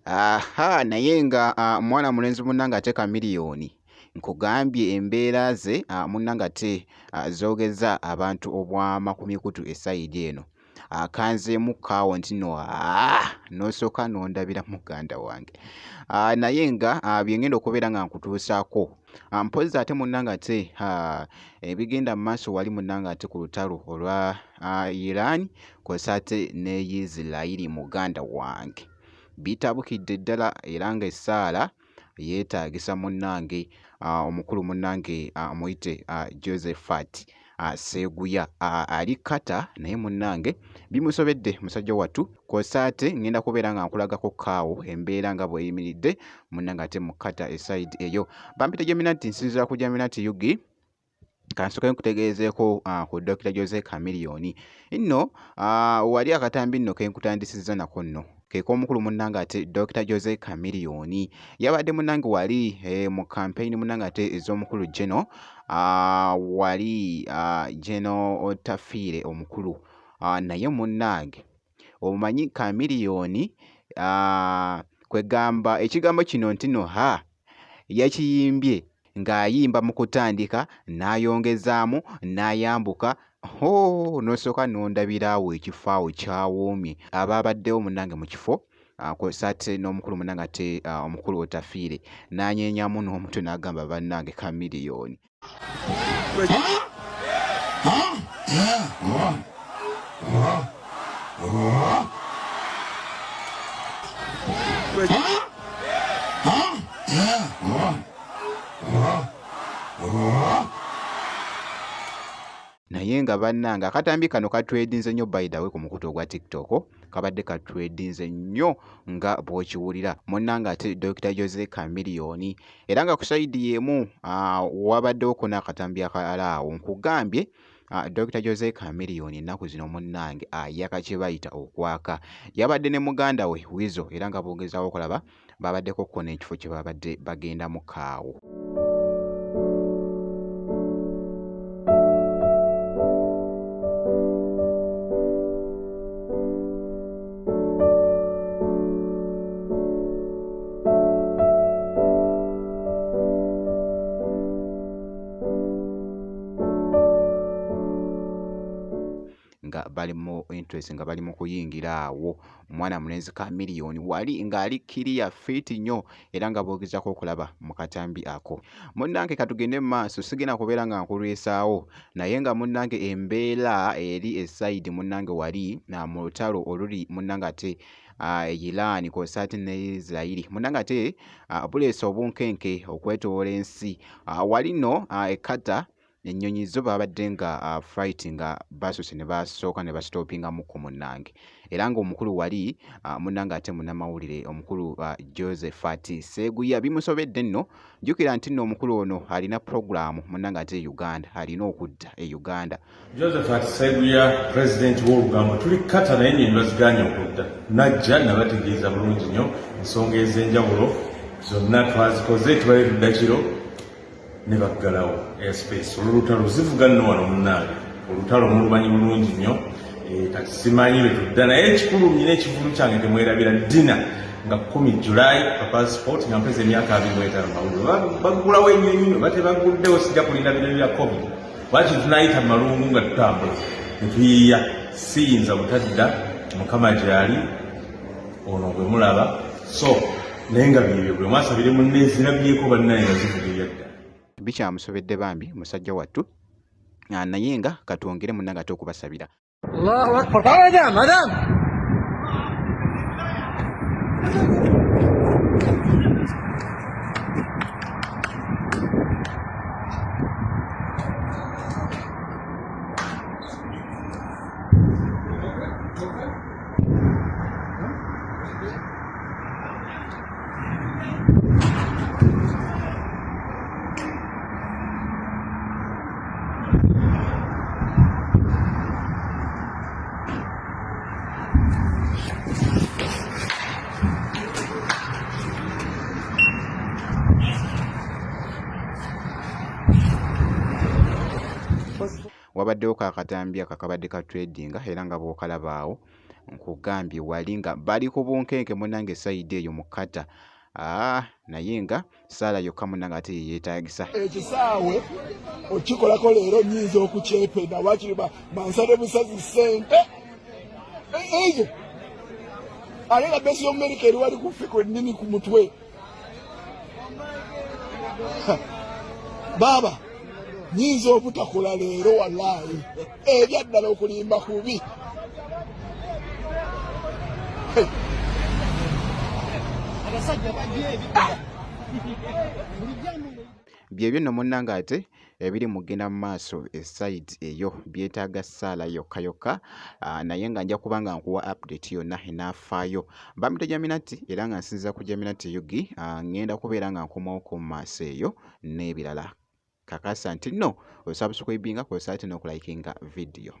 Aha naye nga mwana mulenzi munnange ate Chameleone nkugambye embeera ze munnange ate zoogeza abantu obwama ku mikutu esayidi eno. Akanzeemu kaawo nti no n'osooka n'ondabira muganda wange. Naye nga bye ngenda okubeera nga nkutuusaako mpozzi ate munnange ate ebigenda mu maaso wali munnange ate ku lutalo olwa Iran kw'ossa ate ne Yisirayiri muganda wange bitabukidde ddala era ng'essaala yeetaagisa munnange omukulu munnange muyite Josephat Sseguya ali Qatar naye munnange bimusobedde musajja wattu kw'ossa ate ngenda kubeera nga nkulagako kaawo embeera nga bw'eyimiridde munnange ate mu Qatar esayidi eyo. Bampita Jaminati nsinziira ku Jaminati UG. Kansooke nkutegeezeeko ku Dokita Jose Chameleone. Nno wali akatambi nno ke nkutandisizza nako nno ke k'omukulu munnange ate Dokita Jose Chameleone. Yabadde munnange wali mu kampeyini munnange ate ez'omukulu Geno wali Geno Otafiire omukulu naye munnange omanyi Chameleone kwegamba ekigambo kino nti no ha yakiyimbye ng'ayimba mu kutandika n'ayongezaamu n'ayambuka hoo n'osooka n'ondabira awo ekifo awo kyawoomye abaabaddewo munnange mu kifo kw'ossa ate n'omukulu munnange ate omukulu Otafiire n'anyeenyamu n'omutwe n'agamba bannange Chameleone. Naye nga bannange akatambi kano katwedinze nnyo by the way ku mukutu ogwa TikTok kabadde katwedinze nnyo nga bw'okiwulira munnange ate Dokita Jose Chameleone era nga ku sayidi y'emu wabaddewo ko n'akatambi akalala awo nkugambye Dokita Jose Chameleone ennaku zino munnange ayaka kye bayita okwaka yabadde ne muganda we Weasel era nga boogezaawo okulaba babaddeko ko n'ekifo kye babadde bagendamu kaawo. Nga bali mu interest nga bali mu kuyingira awo omwana mulenzi Chameleone wali ng'ali kiriya fiiti nnyo era nga boogezako okulaba mu katambi ako. Munnange katugende mu maaso sigenda kubeera nga nkulwisaawo naye nga munnange embeera eri esayidi munnange wali mu lutalo oluli munnange ate Iran kw'ossa ate ne Israel munnange ate buleese obunkenke okwetoloola ensi. Wali nno e Qatar Ennyonyi zo baabadde nga flight nga basoose ne basooka ne basitoopingamukko munnange era ng'omukulu wali munnange ate munnamawulire omukulu Josephat Sseguya bimusobedde nno. Jjukira nti nno omukulu ono alina pulogulaamu munnange ate e Uganda alina okudda e Uganda. Josephat Sseguya pulezidenti w'olugambo tuli Qatar naye ennyonyi bazigaanye okudda. Najja nabategeeza bulungi nnyo ensonga ez'enjawulo zonna twazikoze tubadde tudda kiro ne baggalawo airspace olw'olutalo zivuga nno wano munnange olutalo mulumanyi bulungi nnyo eh, kati simanyi lwe tudda naye ekikulu nyina ekivulu kyange temwerabira dina nga 10 July pa passport nga mpeza emyaka 25 mawulire baggulawo ennyonyi oba tebagguddewo sijja kulinda bino bya covid lwaki tunayita mu malungu nga tutambula ne tuyiiya siyinza butadda mukama gyali ono gwe mulaba so naye nga byebyo buli omu asabire munne zirabyeko bannaye nga zivuga ebyadda. Bikyamusobedde bambi musajja wattu naye nga katwongere munnange ate okubasabira. Allahu Akbar. Adam, Adam. Wabaddewo kakatambi ako akabadde ka tradinga era nga bw'okalaba awo nkugambye wali nga bali ku bunkenke munnange sayidi eyo mu Qatar. Ah, naye nga saala yokka munnange ate yeyeetaagisa. Ekisaawe okikolako leero nyinza okukyepena wakiri bansale busazi ssente eyo ate nga besi y'omumerika eri wali kuffe kwennyini ku mutwe. Baaba nyinza obutakola leero walaayi ebyaddala okulimba kubi. Byebyo nno munnange ate ebiri mu kugenda mu maaso e side eyo byetaaga ssaala yokka yokka naye nga nja kuba nga nkuwa update yonna enaafaayo. Bampita Jaminati era nga nsinziira ku Jaminati UG ngenda kubeera nga nkomawo ko mu maaso eyo n'ebirala. Kakasa nti nno osubscribinga kw'ossa ate n'okulayikinga vidiyo.